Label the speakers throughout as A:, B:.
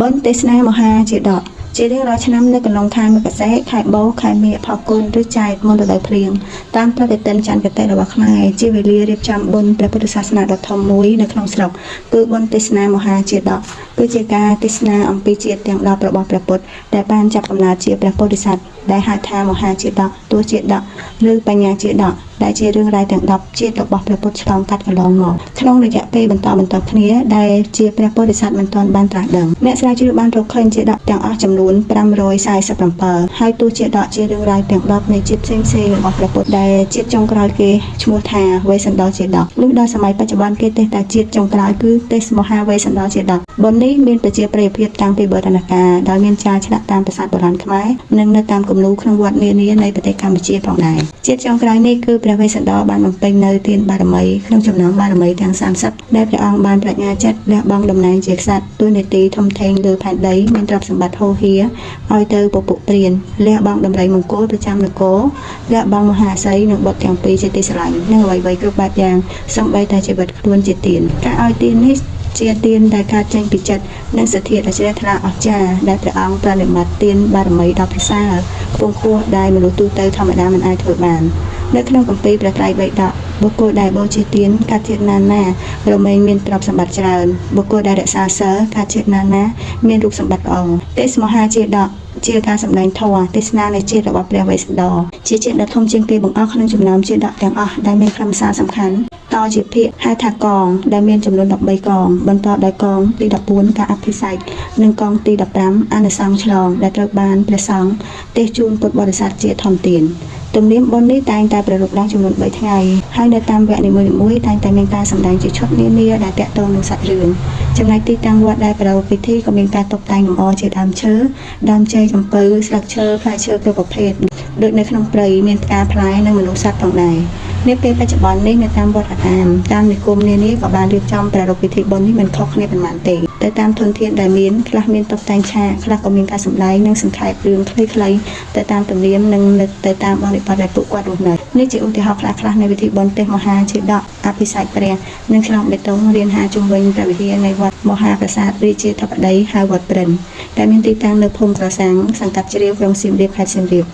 A: បុណ្យទេសនាមហាជាតកជារៀងរាល់ឆ្នាំនៅកន្លងខែមករាខែបូកខែមិញផលគុណឬចែកមុនរដូវភ្លៀងតាមប្រតិទិនចន្ទគតិរបស់ខ្មែរជាវេលារៀបចំបុណ្យព្រះពុទ្ធសាសនាដ៏ធំមួយនៅក្នុងស្រុកគឺបុណ្យទេសនាមហាជាតកគឺជាការទេសនាអំពីជាតិទាំង10របស់ព្រះពុទ្ធដែលបានចាប់កំណើតជាព្រះពោធិសត្វដែលហៅថាមហាជាតកទោះជាតកឬបញ្ញាជាតកដែលជារឿងរ៉ាវទាំង10ជាតិរបស់ព្រះពុទ្ធឆ្លងកាត់កន្លងមកក្នុងរយៈពេលបន្តបន្តគ្នាដែលជាព្រះពោធិសត្វមិនទាន់បានត្រាស់ដឹងអ្នកស្រាវជ្រាវបានរកឃើញជាតកទាំងអស់ចំនួន547ហើយទោះជាតកជារឿងរ៉ាវទាំង10នៃជាតិផ្សេងៗរបស់ព្រះពុទ្ធដែលជាតិចុងក្រោយគេឈ្មោះថាវេស្សន្តរជាតកលុះដល់សម័យបច្ចុប្បន្នគេទេសតែជាតិចុងក្រោយគឺទេសមហាវេស្សន្តរជាតកបុណ្យនេះមានប្រជាប្រិយភាពតាំងពីបុរាណកាលដោយមានចារឆ្លាក់តាមប្រាសាទបុរាណខ្មែរនិងនៅតាមគំនូរក្នុងវត្តនានានៃប្រទេសកម្ពុជាផងដែរជាតិចុងក្រោយនេះគឺព្រះវេស្សន្តរបានបំពេញនៅទានបារមីក្នុងចំណោមបារមីទាំង30ដែលព្រះអង្គបានប្រាជ្ញាចិត្តលះបង់តំណែងជាក្សត្រតួនាទីធំធេងលើផែនដីមានទ្រព្យសម្បត្តិហូរហៀឲ្យទៅពពុព្រានលះបង់ដំរីមង្គលប្រចាំនគរលះបង់មហាសីនិងបុត្រទាំងពីរជាទីស្រឡាញ់និងអ្វីៗគ្រប់បែបយ៉ាងសូម្បីតែជីវិតខ្លួនជាទានការឲ្យទាននេះជាទានដែលកើតចេញពីចិត្តនិងសទ្ធាដ៏ជ្រះថ្លាអស្ចារ្យដែលព្រះអង្គប្រណិប័តទានបារមីដ៏ប្រសើរខ្ពង់ខ្ពស់ដែលមនុស្សទូទៅធម្មតាមិនអាចធ្វើបាននៅក្នុងគម្ពីរព្រះត្រៃបិដកបុគ្គលដែលបូជាទានកាត់ជាតិណាណារមែងមានទ្រព្យសម្បត្តិច្រើនបុគ្គលដែលរក្សាសិលកាត់ជាតិណាណាមានរូបសម្បត្តិល្អទេសមហាជាដកជាការសម្ដែងធម៌ទេសនានៃជាតិរបស់ព្រះវេស្សន្តរជាជាតិដ៏ធំជាងគេបង្អស់ក្នុងចំណោមជាតិដកទាំងអស់ដែលមានខ្លឹមសារសំខាន់តជាភាគហៅថាកងដែលមានចំនួន13កងបន្តដោយកងទី14ការអភិសេកនិងកងទី15អនុសង្ឃឆ្លងដែលត្រូវបានព្រះសង្ឃទេសជូនពុទ្ធបរិស័ទជាធម្មទានទំនៀមបុណ្យនេះតែងតែប្រារព្ធឡើងចំនួន3ថ្ងៃហើយនៅតាមវគ្គនីមួយៗតែងតែមានការសម្ដែងជាឈុតនានាដែលទាក់ទងនឹងសាច់រឿងចំណែកទីតាំងវត្តដែលប្រារព្ធពិធីក៏មានការតុបតែងលម្អជាដើមឈើដើមចេកអំពៅស្លឹកឈើផ្លែឈើគ្រប់ប្រភេទដូចនៅក្នុងព្រៃមានផ្កាផ្លែនិងមនុស្សសត្វផងដែរនាពេលបច្ចុប្បន្ននេះនៅតាមវត្តអារាមតាមនិគមនានាក៏បានរៀបចំប្រារព្ធពិធីបុណ្យនេះមិនខុសគ្នាប៉ុន្មានទេទៅតាមធនធានដែលមានខ្លះមានតុបតែងឆាកខ្លះក៏មានការសម្ដែងនិងសង្ខេបរឿងខ្លីៗទៅតាមទំនៀមនិងទៅតាមបរិបទដែលពួកគាត់រស់នៅនេះជាឧទាហរណ៍ខ្លះៗនៃវិធីបុណ្យទេសមហាជាដកអភិសេកព្រះនិងឆ្លងបេតុងរៀនហាជុំវិញព្រះវិហារនៃវត្តមហាប្រាសាទរាជាធិបតីហៅវត្តព្រិនដែលមានទីតាំងនៅភូមិក្រសាំងសង្កាត់ជ្រាវក្រុងសៀមរាបខេត្តសៀមរាប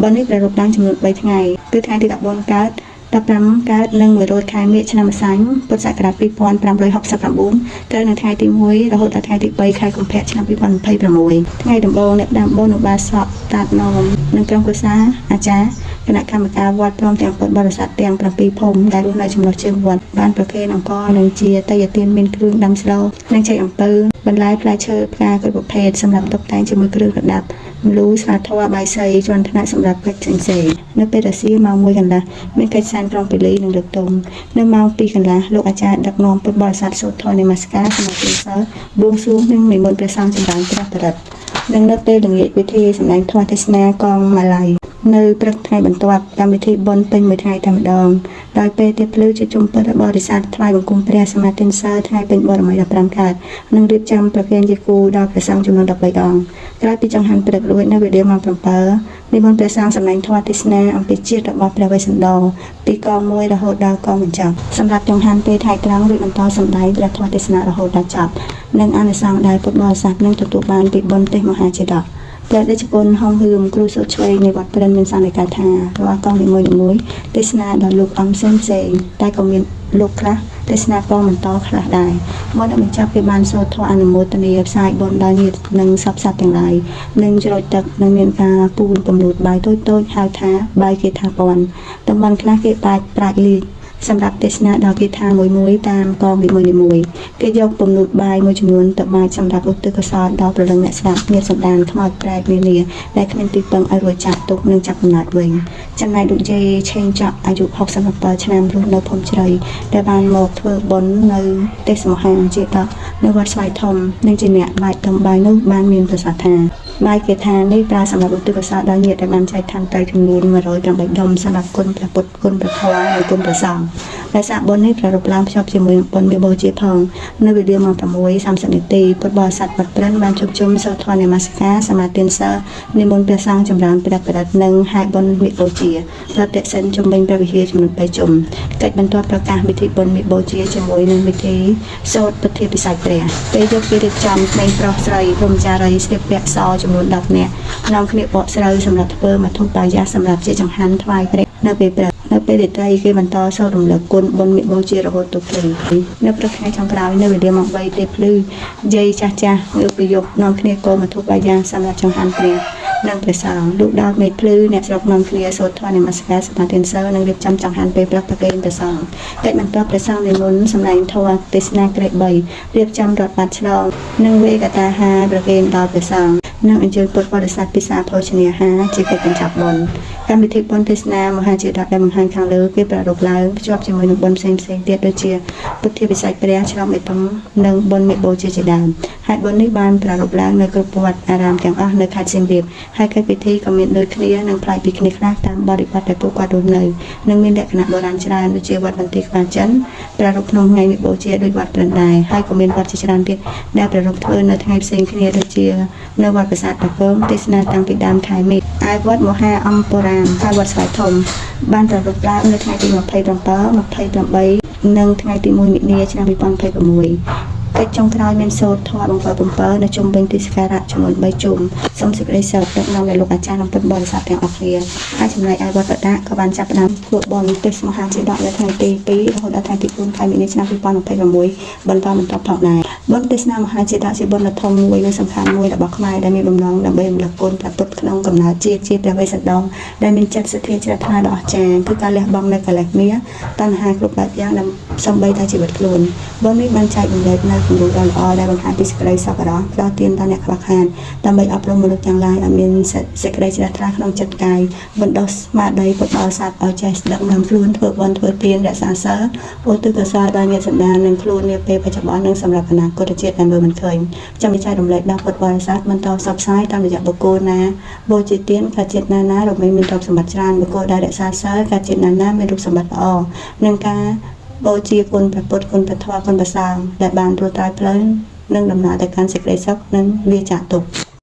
A: បុណ្យនេះប្រារព្ធឡើងចំនួន3ថ្ងៃគឺថ្ងៃទី14កើត15កើតនិង1រោចខែមិញឆ្នាំម្សាញ់ពុទ្ធសករាជ2569ត្រូវនៅថ្ងៃទី1រហូតដល់ថ្ងៃទី3ខែកុម្ភៈឆ្នាំ2026ថ្ងៃដំបូងអ្នកដាំបុណ្យឧបាសកតាតនោមនិងក្រុមគ្រួសារអាចារ្យគណៈកម្មការវត្តព្រមទាំងពុទ្ធបរិស័ទទាំង7ភូមិដែលរស់នៅចំណុះជើងវត្តបានប្រគេនអង្ករនិងជាតេយ្យទានមានគ្រឿងដាំស្លនិងចេកអំពៅបន្លែផ្លែឈើផ្កាគ្រប់ប្រភេទសម្រាប់តុបតែងជាមួយគ្រឿងប្រដាប់មលូស្លាធម៌បាយសីជាន់ថ្នាក់សម្រាប់កិច្ចផ្សេងៗនៅពេលរសៀលម៉ោង1កន្លះមានកិច្ចសែនក្រុងពលីនិងលើកទងនៅម៉ោង2កន្លះលោកអាចារ្យដឹកនាំពុទ្ធបរិស័ទសូត្រធម៌នមស្ការសមាធិសិលបួងសួងនិងនិមន្តព្រះសង្ឃចម្រើនព្រះបរិត្តនិងនៅពេលល្ងាចពិធីសម្ដែងធម៌ទេសនាកងម៉ាឡៃនៅព្រឹកថ្ងៃបន្ទាប់កម្មវិធីបុណ្យពេញមួយថ្ងៃតែម្ដងដោយពេលទៀបភ្លឺជាជុំពុទ្ធបរិស័ទថ្វាយបង្គំព្រះសមាធិសិលថ្ងៃពេញបរមី15កើតនិងរៀបចំប្រគេនជាគូដល់ព្រះសង្ឃចំនួន13អង្គក្រោយពីចង្ហាន់ព្រឹករួចនៅវេលាម៉ោង7និមន្តព្រះសង្ឃសម្ដែងធម៌ទេសនាអំពីជាតិរបស់ព្រះវេស្សន្តរពីកង1រហូតដល់កងបញ្ចប់សម្រាប់ចង្ហាន់ពេលថ្ងៃត្រង់រួចបន្តសម្ដែងព្រះធម៌ទេសនារហូតដល់ចប់និងអានិសង្សដែលពុទ្ធបរិស័ទនឹងទទួលបានពីបុណ្យទេសមហាជាតកព្រះតេជគុណហុងហឿមគ្រូសូត្រឆ្វេងនៃវត្តព្រិនមានសន្និកាថារាល់កងនីមួយៗទេសនាដល់លោកអង្គផ្សេងផ្សេងតែក៏មានលោកខ្លះទេសនាកងបន្តខ្លះដែរមុននឹងបញ្ចប់គេបានសូត្រធម៌អនុមោទនាផ្សាយបុណ្យដល់ញាតិនិងសព្វសត្វទាំងឡាយនិងច្រូចទឹកនិងមានការពូនពំលូតបាយតូចៗហៅថាបាយគេថាពន់តំបន់ខ្លះគេបាច់ប្រាជ្ញលីកសម្រាប់ទេសនាដល់គេថាមួយមួយតាមកងនីមួយៗគេយកពំនូតបាយមួយចំនួនទៅបាចសម្រាប់ឧទ្ទិសកុសលដល់ព្រលឹងអ្នកស្លាប់ញាតិសន្តានខ្មោចប្រែតនានាដែលគ្មានទីពឹងឲ្យរួចចាក់ទុកនិងចាប់កំណត់វិញចំណែកលោកយាយឆេងចក់អាយុ67ឆ្នាំរស់នៅភូមិជ្រៃដែលបានមកធ្វើបុណ្យនៅទេសមហាជាតកនៅវត្តស្វាយធំនិងជាអ្នកបាចតំបាយនោះបានមានប្រសាសន៍ថាបាយគេថានេះប្រើសម្រាប់ឧទ្ទិសកុសលដល់ញាតិដែលបានចែកឋានទៅចំនួន108ដុំសម្រាប់គុណព្រះពុទ្ធគុណព្រះធម៌និងគុណព្រះសង្ឃ ដោយសារបុណ្យនេះប្រារព្ធឡើងភ្ជាប់ជាមួយនឹងបុណ្យមាឃបូជាផងនៅវេលាម៉ោង6:30នាទីពុទ្ធបរិស័ទវត្តព្រិនបានជួបជុំសូត្រធម៌នមស្ការសមាទានសិលនិមន្តព្រះសង្ឃចម្រើនព្រះបរិត្តនិងហែបុណ្យមាឃបូជាប្រតិសិនជុំវិញព្រះវិហារចំនួន3ជុំកិច្ចបន្ទាប់ប្រកាសពិធីបុណ្យមាឃបូជាជាមួយនឹងពិធីសូត្រពុទ្ធាភិសេកព្រះពេលយប់គេរៀបចំក្មេងប្រុសស្រីព្រហ្មចារីស្លៀកពាក់សចំនួន10នាក់នាំគ្នាបកស្រូវសម្រាប់ធ្វើមធុបាយៈសម្រាប់ជាចង្ហាន់ថ្វាយព្រះនៅពេលព្រឹកនៅពេលរាត្រីគេបន្តសូត្ររំលឹកគុណបុណ្យមាឃបូជារហូតទៅភ្លឺនៅព្រឹកថ្ងៃចុងក្រោយនៅវេលាម៉ោង3ទេភ្លឺយាយចាស់ចាស់ងើបពីយប់នាំគ្នាកូរមធុបាយៈសម្រាប់ចង្ហាន់ព្រះនិងព្រះសង្ឃលុះដល់មេឃភ្លឺអ្នកស្រុកនាំគ្នាសូត្រធម៌នមស្ការសមាធិសិលនិងរៀបចំចង្ហាន់ពេលព្រឹកប្រគេនព្រះសង្ឃកិច្ចបន្ទាប់ព្រះសង្ឃនិមន្តសម្ដែងធម៌ទេសនាក្រេ3រៀបចំរត់បាត់ឆ្លងនិងវេកតាហាប្រគេនដល់ព្រះសង្ឃនិងអញ្ជើញពុទ្ធបរិស័ទពិសាភោជនាហារជាកិច្ចបញ្ចប់បុណ្យកម្មវិធីបុណ្យទេសនាមហាជាដកដែលបង្ហាញខាងលើគេប្រារព្ធឡើងភ្ជាប់ជាមួយនឹងបុណ្យផ្សេងៗទៀតដូចជាពុទ្ធាវិស័យព្រះឆ្លងបេតុងនិងបុណ្យមេបូជាជាដើមហើយបុណ្យនេះបានប្រារព្ធឡើងនៅគ្រប់វត្តអារាមទាំងអស់នៅខេត្តសៀមរាបហើយកិច្ចពិធីក៏មានដូចគ្នានិងប្លែកពីគ្នាខ្លះតាមបរិបទដែលពួកគាត់រស់នៅនិងមានលក្ខណៈបុរាណច្រើនដូចជាវត្តបន្ទាយក្បាលចិនប្រារព្ធក្នុងថ្ងៃមេបូជាដូចវត្តព្រិនដែរហើយក៏មានវត្តជាច្រើនទៀតដែលប្រារព្ធធ្វើនៅថ្ងៃផ្សេងគ្នាដូចជានៅវត្តប្រាសាទតាគងទេសនាតាំងពីដើមខែមេឃឯវត្តមហាអង្គបុរាណហើយវត្តស្វាយធំបានប្រារព្ធឡើងនៅថ្ងៃទី27 28និងថ្ងៃទី1មិនិនាឆ្នាំ2026កិច្ចចុងក្រោយមានសូត្រធម៌បង្វិល7នៅជុំវិញទីសក្ការៈចំនួន3ជុំសូមសេចក្តីសុខដឹកនាំដល់លោកអាចារ្យនិងពុទ្ធបរិស័ទទាំងអស់គ្នាហើយចំណែកឯវត្តបដាក៏បានចាប់ផ្ដើមធ្វើបុណ្យទេសមហាជាដកនៅថ្ងៃទី2រហូតដល់ថ្ងៃទី4ខែមីនាឆ្នាំ2026បន្តបន្តផងដែរបុណ្យទេសនាមហាជាដកជាបុណ្យដ៏ធំមួយនិងសំខាន់មួយរបស់ខ្មែរដែលមានបំណងដើម្បីរំលឹកគុណព្រះពុទ្ធក្នុងកំណើតជាតិជាព្រះវេស្សន្តរដែលមានចិត្តសទ្ធាជ្រះថ្លាដ៏អស្ចារ្យគឺការលះបង់នៅកិលេសមាតណ្ហាគ្រប់បែបយ៉ាងដើម្បីសំបីតែជីវិតខ្លួនបុណ្យនេះបានចែករំលែកនៅគំរូដ៏ល្អដែលបង្ហាញពីសេចក្តីសប្បុរសផ្ដល់ទានដល់អ្នកខ្វះខាតដើម្បីអប់រំមនុស្សទាំងឡាយឲ្យមានសេចក្តីជ្រះថ្លាក្នុងចិត្តកាយបណ្ដុះស្មារតីពុទ្ធបរិស័ទឲ្យចេះដឹកនាំខ្លួនធ្វើបុណ្យធ្វើទានរក្សាសីលឧទ្ទិសកុសលដល់ញាតិសន្តាននិងខ្លួននាពេលបច្ចុប្បន្ននិងសម្រាប់អនាគតជាតិដែលមើលមិនឃើញចាំចែករំលែកដល់ពុទ្ធបរិស័ទបន្តផ្សព្វផ្សាយតាមរយៈបុគ្គលណាបូជាទានកាជាតិណាណារមែងមានទ្រព្យសម្បត្តិច្រើនបុគ្គលដែលរក្សាសីលកាជាតិណាណាមានរូបសម្បត្តិល្អនិងការបូជាគុណព្រះពុទ្ធគុណព្រះធម៌គុណព្រះសង្ឃដែលបានត្រួតត្រាយផ្លូវនិងដំណើរទៅកាន់សេចក្តីសុខនិងវាចាកទុក្ខ។